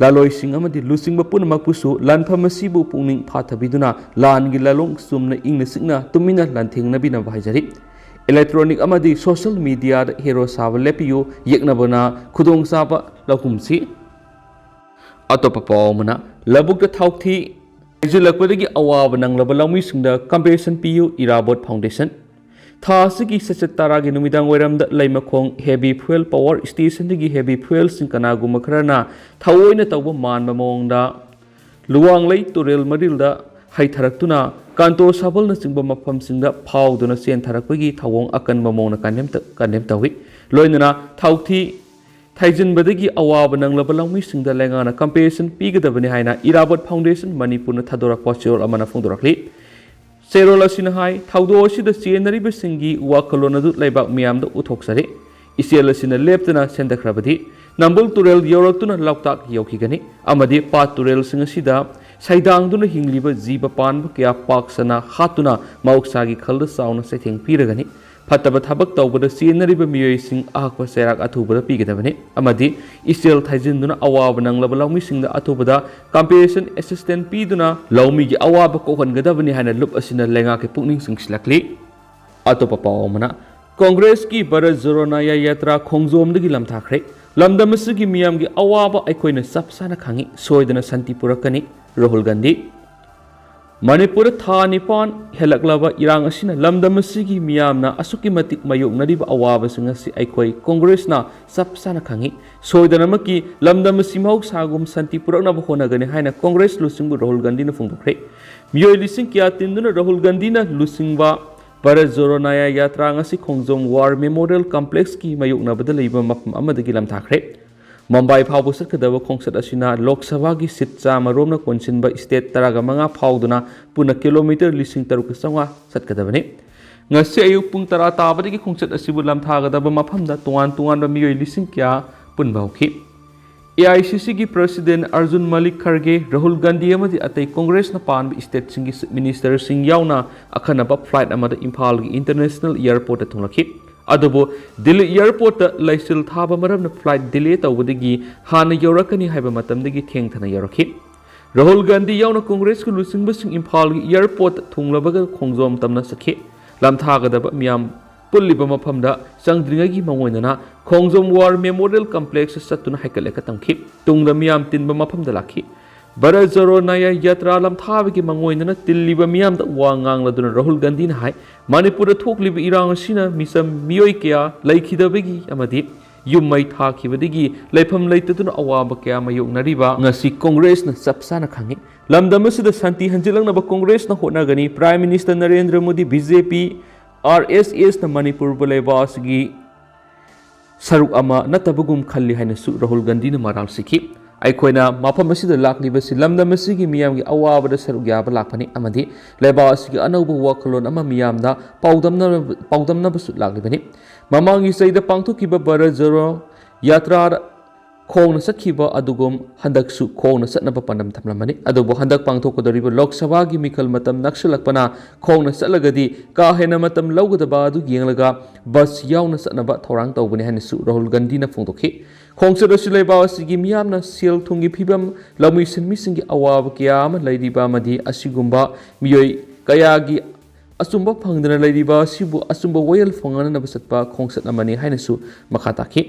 ꯂꯥꯂꯣꯏꯁꯤꯡ ꯑꯃꯗꯤ ꯂꯨꯆꯤꯡꯕ ꯄꯨꯝꯅꯃꯛꯄꯨꯁꯨ ꯂꯥꯟꯐꯝ ꯑꯁꯤꯕꯨ ꯄꯨꯛꯅꯤꯡ ꯐꯥꯊꯕꯤꯗꯨꯅ ꯂꯥꯟꯒꯤ ꯂꯥꯂꯣꯡ ꯆꯨꯝꯅ ꯏꯪꯅ ꯆꯤꯛꯅ ꯇꯨꯃꯤꯟꯅ ꯂꯥꯟꯊꯦꯡꯅꯕꯤꯅꯕ ꯍꯥꯏꯖꯔꯤ꯫ Electronic ꯑꯃꯗꯤ social media ꯗ hero ꯁꯥꯕ ꯂꯦꯞꯄꯤꯌꯨ, ꯌꯦꯛꯅꯕꯅ ꯈꯨꯗꯣꯡꯆꯥꯕ ꯂꯧꯍꯨꯝꯁꯤ꯫ ꯑꯇꯣꯞꯄ ꯄꯥꯎ ꯑꯃꯅ, ꯂꯧꯕꯨꯛꯇ ꯊꯥꯎꯊꯤ ꯍꯩꯖꯤꯜꯂꯛꯄꯗꯒꯤ ꯑꯋꯥꯕ ꯅꯪꯂꯕ ꯂꯧꯃꯤꯁꯤꯡꯗ compensation ꯄꯤꯌꯨ, ꯏꯔꯥꯕꯣꯠ foundation꯫ ꯊꯥ ꯑꯁꯤꯒꯤ ꯆꯩꯆꯠ ꯇꯔꯥꯒꯤ ꯅꯨꯃꯤꯗꯥꯡ ꯋꯥꯏꯔꯝꯗ ꯂꯩꯃꯈꯣꯡ heavy fuel power station ꯗꯒꯤ heavy fuel ꯁꯤꯡ ꯀꯅꯥꯒꯨꯝꯕ ꯈꯔꯅ ꯊꯑꯣꯏꯅ ꯇꯧꯕ ꯃꯥꯟꯕ ꯃꯑꯣꯡꯗ ꯂꯨꯋꯥꯡꯂꯩ ꯇꯨꯔꯦꯜ ꯃꯔꯤꯜꯗ ꯍꯩꯊꯔꯛꯇꯨꯅ ꯀꯥꯟꯇꯣ ꯁꯥꯕꯜꯅꯆꯤꯡꯕ ꯃꯐꯝꯁꯤꯡꯗ ꯐꯥꯎꯗꯨꯅ ꯆꯦꯟꯊꯔꯛꯄꯒꯤ ꯊꯧꯑꯣꯡ ꯑꯀꯟꯕ ꯃꯑꯣꯡꯗ ꯀꯟꯗꯦꯝ ꯇ-, ꯀꯟꯗꯦꯝ ꯇꯧꯏ꯫ ꯂꯣꯏꯅꯅ ꯊꯥꯎꯊꯤ ꯊꯩꯖꯤꯟꯕꯗꯒꯤ ꯑꯋꯥꯕ ꯅꯪꯂꯕ ꯂꯧꯃꯤꯁꯤꯡꯗ ꯂꯩꯉꯥꯛꯅ compensation ꯄꯤꯒꯗꯕꯅꯤ ꯍꯥꯏꯅ ꯏꯔꯥꯕꯣꯠ ꯐꯥꯎꯟꯗꯦꯁꯟ ꯃꯅꯤꯄꯨꯔꯅ ꯊꯥꯗꯣꯔꯛꯄ ꯆꯦꯔꯣꯜ ꯑꯃꯅ ꯐꯣꯡꯗꯣꯔꯛꯂꯤ꯫ ꯆꯦꯔꯣꯜ ꯑꯁꯤꯅ ꯍꯥꯏ, ꯊꯧꯗꯣꯛ ꯑꯁꯤꯗ ꯆꯦꯟꯅꯔꯤꯕꯁꯤꯡꯒꯤ ꯋꯥꯈꯜꯂꯣꯟ ꯑꯗꯨ ꯂꯩꯕꯥꯛ ꯃꯤꯌꯥꯝꯗ ꯎꯠꯊꯣꯛꯆꯔꯤ꯫ ꯏꯆꯦꯜ ꯑꯁꯤꯅ ꯂꯦꯞꯇꯅ ꯆꯦꯟꯊꯈ꯭ꯔꯕꯗꯤ ꯅꯝꯕꯨꯜ ꯇꯨꯔꯦꯜ ꯌꯧꯔꯛꯇꯨꯅ ꯂꯣꯛꯇꯥꯛ ꯌꯧꯈꯤꯒꯅꯤ ꯑꯃꯗꯤ ꯄꯥꯠ ꯇꯨꯔꯦꯜꯁꯤꯡ ꯑꯁꯤꯗ ꯁꯩꯗꯥꯡꯗꯨꯅ ꯍꯤꯡꯂꯤꯕ ꯖꯤꯕ ꯄꯥꯟꯕ ꯀꯌꯥ ꯄꯥꯛ ꯁꯟꯅ ꯍꯥꯠꯇꯨꯅ ꯃꯍꯧꯁꯥꯒꯤ ꯈꯜꯗ ꯆꯥꯎꯅ ꯆꯩꯊꯦꯡ ꯄꯤꯔꯒꯅꯤ꯫ ꯐꯠꯇꯕ ꯊꯕꯛ ꯇꯧꯕꯗ ꯆꯦꯟꯅꯔꯤꯕ ꯃꯤꯑꯣꯏꯁꯤꯡ ꯑꯍꯛꯄ ꯆꯩꯔꯥꯛ ꯑꯊꯨꯕꯗ ꯄꯤꯒꯗꯕꯅꯤ ꯑꯃꯗꯤ ꯏꯆꯦꯜ ꯊꯩꯖꯤꯟꯗꯨꯅ ꯑꯋꯥꯕ ꯅꯪꯂꯕ ꯂꯧꯃꯤꯁꯤꯡꯗ ꯑꯊꯨꯕꯗ compensation assistance ꯄꯤꯗꯨꯅ ꯂꯧꯃꯤꯒꯤ ꯑꯋꯥꯕ ꯀꯣꯛꯍꯟꯒꯗꯕꯅꯤ ꯍꯥꯏꯅ ꯂꯨꯞ ꯑꯁꯤꯅ ꯂꯩꯉꯥꯛꯀꯤ ꯄꯨꯛꯅꯤꯡ ꯆꯤꯡꯁꯤꯜꯂꯛꯂꯤ꯫ ꯑꯇꯣꯞꯄ ꯄꯥꯎ ꯑꯃꯅ, ꯀꯣꯡꯒ꯭ꯔꯦꯁꯀꯤ ꯚꯥꯔꯠ ꯖꯣꯔꯣ ꯅꯌꯥ ꯌꯥꯇ꯭ꯔꯥ ꯈꯣꯡꯖꯣꯝꯗꯒꯤ ꯂꯝꯊꯥꯈ꯭ꯔꯦ꯫ ꯂꯝꯗꯝ ꯑꯁꯤꯒꯤ ꯃꯤꯌꯥꯝꯒꯤ ꯑꯋꯥꯕ ꯑꯩꯈꯣꯏꯅ ꯆꯞ ꯆꯥꯅ ꯈꯪꯏ, ꯁꯣꯏꯗꯅ ꯁꯥꯟꯇꯤ ꯄꯨꯔꯛꯀꯅꯤ, ꯔꯥꯍꯨꯜ ꯒꯥꯟꯙꯤ꯫ ꯃꯅꯤꯄꯨꯔꯗ ꯊꯥ ꯅꯤꯄꯥꯟ ꯍꯦꯜꯂꯛꯂꯕ ꯏꯔꯥꯡ ꯑꯁꯤꯅ ꯂꯝꯗꯝ ꯑꯁꯤꯒꯤ ꯃꯤꯌꯥꯝꯅ ꯑꯁꯨꯛꯀꯤ ꯃꯇꯤꯛ ꯃꯥꯌꯣꯛꯅꯔꯤꯕ ꯑꯋꯥꯕꯁꯤꯡ ꯑꯁꯤ ꯑꯩꯈꯣꯏ ꯀꯣꯡꯒ꯭ꯔꯦꯁꯅ ꯆꯞ ꯆꯥꯅ ꯈꯪꯏ꯫ ꯁꯣꯏꯗꯅꯃꯛꯀꯤ ꯂꯝꯗꯝ ꯑꯁꯤ ꯃꯍꯧꯁꯥꯒꯨꯝ ꯁꯥꯟꯇꯤ ꯄꯨꯔꯛꯅꯕ ꯍꯣꯠꯅꯒꯅꯤ ꯍꯥꯏꯅ ꯀꯣꯡꯒ꯭ꯔꯦꯁ ꯂꯨꯆꯤꯡꯕ ꯔꯥꯍꯨꯜ ꯒꯥꯟꯙꯤꯅ ꯐꯣꯡꯗꯣꯛꯈ꯭ꯔꯦ꯫ ꯃꯤꯑꯣꯏ ꯂꯤꯁꯤꯡ ꯀꯌꯥ ꯇꯤꯟꯗꯨꯅ ꯔꯥꯍꯨꯜ ꯒꯥꯟꯙꯤꯅ ꯂꯨꯆꯤꯡꯕ ꯚꯥꯔꯠ ꯖꯣꯔꯣ ꯅꯌꯥ ꯌꯥꯇ꯭ꯔꯥ ꯉꯁꯤ ꯈꯣꯡꯖꯣꯝ ꯋꯥꯔ ꯃꯦꯃꯣꯔꯤꯌꯦꯜ ꯀꯝꯄ꯭ꯂꯦꯛꯁꯀꯤ ꯃꯥꯌꯣꯛꯅꯕꯗ ꯂꯩꯕ ꯃꯐꯝ ꯑꯃꯗꯒꯤ ꯂꯝꯊꯥꯈ꯭ꯔꯦ꯫ ꯃꯨꯝꯕꯥꯏ ꯐꯥꯎꯕ ꯆꯠꯀꯗꯕ ꯈꯣꯡꯆꯠ ꯑꯁꯤꯅ ꯂꯣꯛ ꯁꯚꯥꯒꯤ ꯁꯤꯠ ꯆꯥꯝꯃ ꯔꯣꯝꯅ ꯀꯣꯟꯁꯤꯟꯕ ꯁ꯭ꯇꯦꯠ ꯇꯔꯥꯒ ꯃꯉꯥ ꯐꯥꯎꯗꯨꯅ ꯄꯨꯟꯅ ꯀꯤꯂꯣꯃꯤꯇꯔ ꯂꯤꯁꯤꯡ ꯇꯔꯨꯛꯀ ꯆꯥꯝꯃꯉꯥ ꯆꯠꯀꯗꯕꯅꯤ꯫ ꯉꯁꯤ ꯑꯌꯨꯛ ꯄꯨꯡ ꯇꯔꯥ ꯇꯥꯕꯗꯒꯤ ꯈꯣꯡꯆꯠ ꯑꯁꯤꯕꯨ ꯂꯝꯊꯥꯒꯗꯕ ꯃꯐꯝꯗ ꯇꯣꯉꯥꯟ ꯇꯣꯉꯥꯟꯕ ꯃꯤꯑꯣꯏ ꯂꯤꯁꯤꯡ ꯀꯌꯥ ꯄꯨꯟꯕ ꯍꯧꯈꯤ꯫ ꯑꯦ ꯑꯥꯏ ꯁꯤ ꯁꯤꯒꯤ ꯄ꯭ꯔꯁꯤꯗꯦꯟ ꯑꯔꯖꯨꯟ ꯃꯂꯤꯛ ꯈꯔꯒꯦ, ꯔꯥꯍꯨꯜ ꯒꯥꯟꯙꯤ ꯑꯃꯗꯤ ꯑꯇꯩ ꯀꯣꯡꯒ꯭ꯔꯦꯁꯅ ꯄꯥꯟꯕ ꯁ꯭ꯇꯦꯠꯁꯤꯡꯒꯤ ꯆꯤꯐ ꯃꯤꯅꯤꯁꯇꯔꯁꯤꯡ ꯌꯥꯎꯅ ꯑꯈꯟꯅꯕ ꯐ꯭ꯂꯥꯏꯠ ꯑꯃꯗ ꯏꯝꯐꯥꯜꯒꯤ ꯏꯟꯇꯔꯅꯦꯁꯅꯦꯜ ꯑꯦꯌꯔꯄꯣꯔꯠꯇ ꯊꯨꯡꯂꯛꯈꯤ꯫ ꯑꯗꯨꯕꯨ ꯗꯤꯜꯂꯤ ꯑꯦꯌꯔꯄꯣꯔꯠꯇ ꯂꯩꯆꯤꯜ ꯊꯥꯕ ꯃꯔꯝꯅ ꯐ꯭ꯂꯥꯏꯠ ꯗꯤꯂꯦ ꯇꯧꯕꯗꯒꯤ ꯍꯥꯟꯅ ꯌꯧꯔꯛꯀꯅꯤ ꯍꯥꯏꯕ ꯃꯇꯝꯗꯒꯤ ꯊꯦꯡꯊꯅ ꯌꯧꯔꯛꯈꯤ꯫ ꯔꯥꯍꯨꯜ ꯒꯥꯟꯙꯤ ꯌꯥꯎꯅ ꯀꯣꯡꯒ꯭ꯔꯦꯁꯀꯤ ꯂꯨꯆꯤꯡꯕꯁꯤꯡ ꯏꯝꯐꯥꯜꯒꯤ ꯑꯦꯌꯔꯄꯣꯔꯠꯇ ꯊꯨꯡꯂꯕꯒ ꯈꯣꯡꯖꯣꯝ ꯇꯝꯅ ꯆꯠꯈꯤ꯫ ꯂꯝꯊꯥꯒꯗꯕ ꯃꯤꯌꯥꯝ ꯄꯨꯜꯂꯤꯕ ꯃꯐꯝꯗ ꯆꯪꯗ꯭ꯔꯤꯉꯩꯒꯤ ꯃꯥꯡꯑꯣꯏꯅꯅ ꯈꯣꯡꯖꯣꯝ ꯋꯥꯔ ꯃꯦꯃꯣꯔꯤꯌꯦꯜ ꯀꯝꯄ꯭ꯂꯦꯛꯁꯇ ꯆꯠꯇꯨꯅ ꯍꯥꯏꯀꯠ ꯂꯩꯀꯠ ꯇꯝꯈꯤ꯫ ꯇꯨꯡꯗ ꯃꯤꯌꯥꯝ ꯇꯤꯟꯕ ꯃꯐꯝꯗ ꯂꯥꯛꯈꯤ꯫ ꯚꯥꯔꯠ ꯖꯣꯔꯣ ꯅꯌꯥ ꯌꯥꯇ꯭ꯔꯥ ꯂꯝꯊꯥꯕꯒꯤ ꯃꯥꯡꯑꯣꯏꯅꯅ ꯇꯤꯜꯂꯤꯕ ꯃꯤꯌꯥꯝꯗ ꯋꯥ ꯉꯥꯡꯂꯗꯨꯅ ꯔꯥꯍꯨꯜ ꯒꯥꯟꯙꯤꯅ ꯍꯥꯏ, ꯃꯅꯤꯄꯨꯔꯗ ꯊꯣꯛꯂꯤꯕ ꯏꯔꯥꯡ ꯑꯁꯤꯅ ꯃꯤꯆꯝ ꯃꯤꯑꯣꯏ ꯀꯌꯥ ꯂꯩꯈꯤꯗꯕꯒꯤ ꯑꯃꯗꯤ ꯌꯨꯝ ꯃꯩ ꯊꯥꯈꯤꯕꯗꯒꯤ ꯂꯩꯐꯝ ꯂꯩꯇꯗꯨꯅ ꯑꯋꯥꯕ ꯀꯌꯥ ꯃꯥꯌꯣꯛꯅꯔꯤꯕ ꯉꯁꯤ ꯀꯣꯡꯒ꯭ꯔꯦꯁꯅ ꯆꯞ ꯆꯥꯅ ꯈꯪꯏ꯫ ꯂꯝꯗꯝ ꯑꯁꯤꯗ ꯁꯥꯟꯇꯤ ꯍꯟꯖꯤꯜꯂꯛꯅꯕ ꯀꯣꯡꯒ꯭ꯔꯦꯁꯅ ꯍꯣꯠꯅꯒꯅꯤ꯫ Prime minister Narendra Modi, B J P, R S ꯑꯦꯁꯅ ꯃꯅꯤꯄꯨꯔꯕꯨ ꯂꯩꯕꯥꯛ ꯑꯁꯤꯒꯤ ꯁꯔꯨꯛ ꯑꯃ ꯅꯠꯇꯕꯒꯨꯝ ꯈꯜꯂꯤ ꯍꯥꯏꯅꯁꯨ ꯔꯥꯍꯨꯜ ꯒꯥꯟꯙꯤꯅ ꯃꯔꯥꯜ ꯁꯤꯈꯤ꯫ ꯑꯩꯈꯣꯏꯅ ꯃꯐꯝ ꯑꯁꯤꯗ ꯂꯥꯛꯂꯤꯕꯁꯤ ꯂꯝꯗꯝ ꯑꯁꯤꯒꯤ ꯃꯤꯌꯥꯝꯒꯤ ꯑꯋꯥꯕꯗ ꯁꯔꯨꯛ ꯌꯥꯕ ꯂꯥꯛꯄꯅꯤ ꯑꯃꯗꯤ ꯂꯩꯕꯥꯛ ꯑꯁꯤꯒꯤ ꯑꯅꯧꯕ ꯋꯥꯈꯜꯂꯣꯟ ꯑꯃ ꯃꯤꯌꯥꯝꯗ ꯄꯥꯎꯗꯝꯅꯕ-, ꯄꯥꯎꯗꯝꯅꯕꯁꯨ ꯂꯥꯛꯂꯤꯕꯅꯤ꯫ ꯃꯃꯥꯡꯒꯤ ꯆꯍꯤꯗ ꯄꯥꯡꯊꯣꯛꯈꯤꯕ ꯚꯥꯔꯠ ꯖꯣꯔꯣ ꯌꯥꯇ꯭ꯔꯥ ꯈꯣꯡꯅ ꯆꯠꯈꯤꯕ ꯑꯗꯨꯒꯨꯝ ꯍꯟꯗꯛꯁꯨ ꯈꯣꯡꯅ ꯆꯠꯅꯕ ꯄꯥꯟꯗꯝ ꯊꯝꯂꯝꯕꯅꯤ꯫ ꯑꯗꯨꯕꯨ ꯍꯟꯗꯛ ꯄꯥꯡꯊꯣꯛꯀꯗꯧꯔꯤꯕ ꯂꯣꯛ ꯁꯚꯥꯒꯤ ꯃꯤꯈꯜ ꯃꯇꯝ ꯅꯛꯁꯤꯜꯂꯛꯄꯅ ꯈꯣꯡꯅ ꯆꯠꯂꯒꯗꯤ ꯀꯥ ꯍꯦꯟꯅ ꯃꯇꯝ ꯂꯧꯒꯗꯕ ꯑꯗꯨ ꯌꯦꯡꯂꯒ ꯕꯁ ꯌꯥꯎꯅ ꯆꯠꯅꯕ ꯊꯧꯔꯥꯡ ꯇꯧꯕꯅꯤ ꯍꯥꯏꯅꯁꯨ ꯔꯥꯍꯨꯜ ꯒꯥꯟꯙꯤꯅ ꯐꯣꯡꯗꯣꯛꯈꯤ꯫ ꯈꯣꯡꯆꯠ ꯑꯁꯤ ꯂꯩꯕꯥꯛ ꯑꯁꯤꯒꯤ ꯃꯤꯌꯥꯝꯅ ꯁꯦꯜ ꯊꯨꯝꯒꯤ ꯐꯤꯕꯝ, ꯂꯧꯃꯤ ꯁꯤꯟꯃꯤꯁꯤꯡꯒꯤ ꯑꯋꯥꯕ ꯀꯌꯥ ꯑꯃ ꯂꯩꯔꯤꯕ ꯑꯃꯗꯤ ꯑꯁꯤꯒꯨꯝꯕ ꯃꯤꯑꯣꯏ ꯀꯌꯥꯒꯤ ꯑꯆꯨꯝꯕ ꯐꯪꯗꯅ ꯂꯩꯔꯤꯕ ꯑꯁꯤꯕꯨ ꯑꯆꯨꯝꯕ ꯋꯥꯌꯦꯜ ꯐꯪꯍꯟꯅꯕ ꯆꯠꯄ ꯈꯣꯡꯆꯠ ꯑꯃꯅꯤ ꯍꯥꯏꯅꯁꯨ ꯃꯈꯥ ꯇꯥꯈꯤ꯫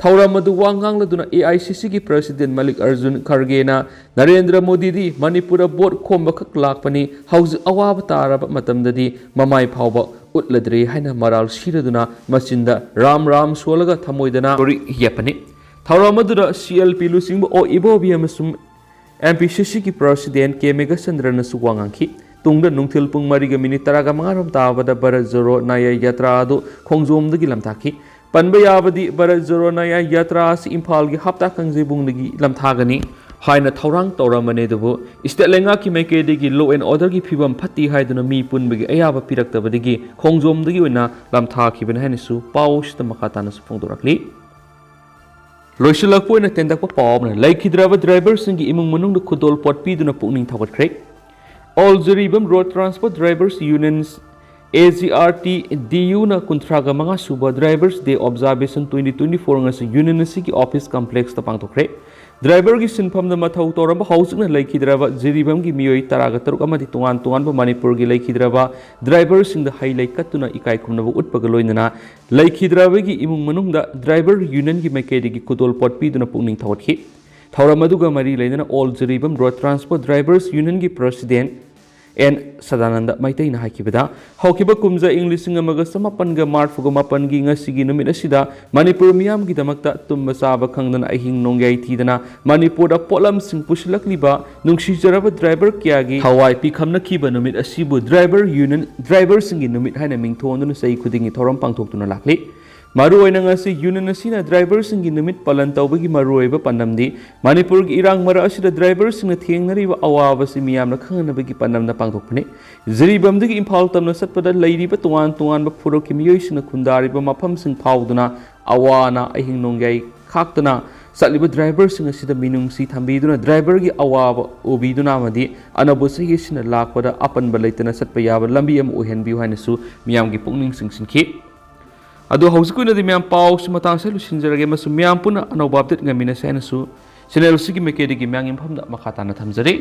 ꯊꯧꯔꯝ ꯑꯗꯨ ꯋꯥ ꯉꯥꯡꯂꯗꯨꯅ ꯑꯦ ꯑꯥꯏ ꯁꯤ ꯁꯤꯒꯤ ꯄ꯭ꯔꯁꯤꯗꯦꯟ ꯃꯜꯂꯤꯛ ꯑꯔꯖꯨꯟ ꯈꯔꯒꯦꯅ ꯅꯔꯦꯟꯗ꯭ꯔ ꯃꯣꯗꯤꯗꯤ ꯃꯅꯤꯄꯨꯔꯗ ꯚꯣꯠ ꯈꯣꯝꯕꯈꯛ ꯂꯥꯛꯄꯅꯤ, ꯍꯧꯖꯤꯛ ꯑꯋꯥꯕ ꯇꯥꯔꯕ ꯃꯇꯝꯗꯗꯤ ꯃꯃꯥꯏ ꯐꯥꯎꯕ ꯎꯠꯂꯗ꯭ꯔꯦ ꯍꯥꯏꯅ ꯃꯔꯥꯜ ꯁꯤꯔꯗꯨꯅ ꯃꯆꯤꯟꯗ ꯔꯥꯝ ꯔꯥꯝ ꯁꯣꯜꯂꯒ ꯊꯃꯣꯏꯗꯅ ꯁꯣꯔꯤ ꯌꯦꯞꯄꯅꯤ꯫ ꯊꯧꯔꯝ ꯑꯗꯨꯗ ꯁꯤ ꯑꯦꯜ ꯄꯤ ꯂꯨꯆꯤꯡꯕ ꯑꯣ ꯏꯕꯣꯕꯤ ꯑꯃꯁꯨꯡ ꯑꯦꯝ ꯄꯤ ꯁꯤ ꯁꯤꯒꯤ ꯄ꯭ꯔꯁꯤꯗꯦꯟ ꯀꯦ ꯃꯦꯘꯆꯟꯗ꯭ꯔꯅꯁꯨ ꯋꯥ ꯉꯥꯡꯈꯤ꯫ ꯇꯨꯡꯗ ꯅꯨꯡꯊꯤꯜ ꯄꯨꯡ ꯃꯔꯤꯒ ꯃꯤꯅꯤꯠ ꯇꯔꯥꯒ ꯃꯉꯥꯔꯣꯝ ꯇꯥꯕꯗ ꯚꯥꯔꯠ ꯖꯣꯔꯣ ꯅꯥꯌꯥ ꯌꯥꯇ꯭ꯔꯥ ꯑꯗꯨ ꯈꯣꯡꯖꯣꯝꯗꯒꯤ ꯂꯝꯊꯥꯈꯤ꯫ ꯄꯟꯕ ꯌꯥꯕꯗꯤ ꯚꯥꯔꯠ ꯖꯣꯔꯣ ꯅꯥꯌꯥ ꯌꯥꯇ꯭ꯔꯥ ꯑꯁꯤ ꯏꯝꯐꯥꯜꯒꯤ ꯍꯞꯇꯥ ꯀꯥꯡꯖꯩꯕꯨꯡꯗꯒꯤ ꯂꯝꯊꯥꯒꯅꯤ ꯍꯥꯏꯅ ꯊꯧꯔꯥꯡ ꯇꯧꯔꯝꯕꯅꯤ꯫ ꯑꯗꯨꯕꯨ ꯏꯁꯇꯦꯠ ꯂꯩꯉꯥꯛꯀꯤ ꯃꯥꯏꯀꯩꯗꯒꯤ law and orderꯒꯤ ꯐꯤꯕꯝ ꯐꯠꯇꯦ ꯍꯥꯏꯗꯨꯅ ꯃꯤ ꯄꯨꯟꯕꯒꯤ ꯑꯌꯥꯕ ꯄꯤꯔꯛꯇꯕꯗꯒꯤ ꯈꯣꯡꯖꯣꯝꯗꯒꯤ ꯑꯣꯏꯅ ꯂꯝꯊꯥꯈꯤꯕꯅꯤ ꯍꯥꯏꯅꯁꯨ ꯄꯥꯎ ꯑꯁꯤꯗ ꯃꯈꯥ ꯇꯥꯅꯁꯨ ꯐꯣꯡꯗꯣꯔꯛꯂꯤ꯫ ꯂꯣꯏꯁꯤꯜꯂꯛꯄ ꯑꯣꯏꯅ ꯇꯦꯟꯇꯛꯄ ꯄꯥꯎ ꯑꯃꯅ, ꯂꯩꯈꯤꯗ꯭ꯔꯕ ꯗ꯭ꯔꯥꯏꯚꯔꯁꯤꯡꯒꯤ ꯏꯃꯨꯡ ꯃꯅꯨꯡꯗ ꯈꯨꯗꯣꯜ ꯄꯣꯠ ꯄꯤꯗꯨꯅ ꯄꯨꯛꯅꯤꯡ ꯊꯧꯒꯠꯈ꯭ꯔꯦ꯫ All Jiribam Road Transport Drivers Unions, A G R T D U ꯅ ꯀꯨꯟꯊ꯭ꯔꯥꯒ ꯃꯉꯥ ꯁꯨꯕ Drivers Day Observation twenty twenty four ꯉꯁꯤ ꯌꯨꯅꯤꯌꯟ ꯑꯁꯤꯒꯤ ꯑꯣꯐꯤꯁ ꯀꯝꯄ꯭ꯂꯦꯛꯁꯇ ꯄꯥꯡꯊꯣꯛꯈ꯭ꯔꯦ꯫ ꯗ꯭ꯔꯥꯏꯚꯔꯒꯤ ꯁꯤꯟꯐꯝꯗ ꯃꯊꯧ ꯇꯧꯔꯝꯕ ꯍꯧꯖꯤꯛꯅ ꯂꯩꯈꯤꯗ꯭ꯔꯕ ꯖꯤꯔꯤꯕꯥꯝꯒꯤ ꯃꯤꯑꯣꯏ ꯇꯔꯥꯒ ꯇꯔꯨꯛ ꯑꯃꯗꯤ ꯇꯣꯉꯥꯟ ꯇꯣꯉꯥꯟꯕ ꯃꯅꯤꯄꯨꯔꯒꯤ ꯂꯩꯈꯤꯗ꯭ꯔꯕ ꯗ꯭ꯔꯥꯏꯚꯔꯁꯤꯡꯗ ꯍꯩ ꯂꯩ ꯀꯠꯇꯨꯅ ꯏꯀꯥꯏ ꯈꯨꯝꯅꯕ ꯎꯠꯄꯒ ꯂꯣꯏꯅꯅ ꯂꯩꯈꯤꯗ꯭ꯔꯕꯒꯤ ꯏꯃꯨꯡ ꯃꯅꯨꯡꯗ ꯗ꯭ꯔꯥꯏꯚꯔ ꯌꯨꯅꯤꯌꯟꯒꯤ ꯃꯥꯏꯀꯩꯗꯒꯤ ꯈꯨꯗꯣꯜ ꯄꯣꯠ ꯄꯤꯗꯨꯅ ꯄꯨꯛꯅꯤꯡ ꯊꯧꯒꯠꯈꯤ꯫ ꯊꯧꯔꯝ ꯑꯗꯨꯒ ꯃꯔꯤ ꯂꯩꯅꯅ All Jiribam Road Transport Drivers Unionꯒꯤ ꯄ꯭ꯔꯁꯤꯗꯦꯟ ꯑꯦꯟ ꯁꯗꯥꯅꯟꯗ ꯃꯩꯇꯩꯅ ꯍꯥꯏꯈꯤꯕꯗ, ꯍꯧꯈꯤꯕ ꯀꯨꯝꯖꯥ ꯏꯪ ꯂꯤꯁꯤꯡ ꯑꯃꯒ ꯆꯃꯥꯄꯟꯒ ꯃꯔꯤꯐꯨꯒ ꯃꯥꯄꯟꯒꯤ ꯉꯁꯤꯒꯤ ꯅꯨꯃꯤꯠ ꯑꯁꯤꯗ ꯃꯅꯤꯄꯨꯔ ꯃꯤꯌꯥꯝꯒꯤꯗꯃꯛꯇ ꯇꯨꯝꯕ ꯆꯥꯕ ꯈꯪꯗꯅ ꯑꯍꯤꯡ ꯅꯣꯡꯌꯥꯏ ꯊꯤꯗꯅ ꯃꯅꯤꯄꯨꯔꯗ ꯄꯣꯠꯂꯝꯁꯤꯡ ꯄꯨꯁꯤꯜꯂꯛꯂꯤꯕ ꯅꯨꯡꯁꯤꯖꯔꯕ ꯗ꯭ꯔꯥꯏꯚꯔ ꯀꯌꯥꯒꯤ ꯊꯋꯥꯏ ꯄꯤꯈꯝꯅꯈꯤꯕ ꯅꯨꯃꯤꯠ ꯑꯁꯤꯕꯨ ꯗ꯭ꯔꯥꯏꯚꯔ ꯌꯨꯅꯤꯌꯟ ꯗ꯭ꯔꯥꯏꯚꯔꯁꯤꯡꯒꯤ ꯅꯨꯃꯤꯠ ꯍꯥꯏꯅ ꯃꯤꯡꯊꯣꯟꯗꯨꯅ ꯆꯍꯤ ꯈꯨꯗꯤꯡꯒꯤ ꯊꯧꯔꯝ ꯄꯥꯡꯊꯣꯛꯇꯨꯅ ꯂꯥꯛꯂꯤ꯫ ꯃꯔꯨꯑꯣꯏꯅ ꯉꯁꯤ ꯌꯨꯅꯤꯌꯟ ꯑꯁꯤꯅ ꯗ꯭ꯔꯥꯏꯚꯔꯁꯤꯡꯒꯤ ꯅꯨꯃꯤꯠ ꯄꯥꯂꯟ ꯇꯧꯕꯒꯤ ꯃꯔꯨꯑꯣꯏꯕ ꯄꯥꯟꯗꯝꯗꯤ ꯃꯅꯤꯄꯨꯔꯒꯤ ꯏꯔꯥꯡ ꯃꯔꯛ ꯑꯁꯤꯗ ꯗ꯭ꯔꯥꯏꯚꯔꯁꯤꯡꯅ ꯊꯦꯡꯅꯔꯤꯕ ꯑꯋꯥꯕꯁꯤ ꯃꯤꯌꯥꯝꯅ ꯈꯪꯍꯟꯅꯕꯒꯤ ꯄꯥꯟꯗꯝꯗ ꯄꯥꯡꯊꯣꯛꯄꯅꯤ꯫ ꯖꯤꯔꯤꯕꯥꯝꯗꯒꯤ ꯏꯝꯐꯥꯜ ꯇꯝꯅ ꯆꯠꯄꯗ ꯂꯩꯔꯤꯕ ꯇꯣꯉꯥꯟ ꯇꯣꯉꯥꯟꯕ ꯐꯨꯔꯨꯞꯀꯤ ꯃꯤꯑꯣꯏꯁꯤꯡꯅ ꯈꯨꯟꯗꯥꯔꯤꯕ ꯃꯐꯝꯁꯤꯡ ꯐꯥꯎꯗꯨꯅ ꯑꯋꯥ ꯑꯅꯥ ꯑꯍꯤꯡ ꯅꯣꯡꯌꯥꯏ ꯈꯥꯛꯇꯅ ꯆꯠꯂꯤꯕ ꯗ꯭ꯔꯥꯏꯚꯔꯁꯤꯡ ꯑꯁꯤꯗ ꯃꯤꯅꯨꯡꯁꯤ ꯊꯝꯕꯤꯗꯨꯅ ꯗ꯭ꯔꯥꯏꯚꯔꯒꯤ ꯑꯋꯥꯕ ꯎꯕꯤꯗꯨꯅ ꯑꯃꯗꯤ ꯑꯅꯧꯕ ꯆꯍꯤ ꯑꯁꯤꯅ ꯂꯥꯛꯄꯗ ꯑꯄꯟꯕ ꯂꯩꯇꯅ ꯆꯠꯄ ꯌꯥꯕ ꯂꯝꯕꯤ ꯑꯃ ꯑꯣꯏꯍꯟꯕꯤꯌꯨ ꯍꯥꯏꯅꯁꯨ ꯃꯤꯌꯥꯝꯒꯤ ꯄꯨꯛꯅꯤꯡ ꯆꯤꯡꯁꯤꯟꯈꯤ꯫ ꯑꯗꯣ ꯍꯧꯖꯤꯛꯀꯤ ꯑꯣꯏꯅꯗꯤ ꯃꯌꯥꯝ ꯄꯥꯎꯁꯤ ꯃꯇꯥꯡꯁꯤꯗ ꯂꯣꯏꯁꯤꯟꯖꯔꯒꯦ ꯑꯃꯁꯨꯡ ꯃꯌꯥꯝ ꯄꯨꯟꯅ ꯑꯅꯧꯕ ꯑꯞꯗꯦꯠ ꯉꯥꯏꯃꯤꯟꯅꯁꯦ ꯍꯥꯏꯅꯁꯨ ꯆꯦꯅꯦꯜꯁꯤꯒꯤ ꯃꯥꯏꯀꯩꯗꯒꯤ ꯃꯌꯥꯝꯒꯤ ꯃꯐꯝꯗ ꯃꯈꯥ ꯇꯥꯅ ꯊꯝꯖꯔꯤ꯫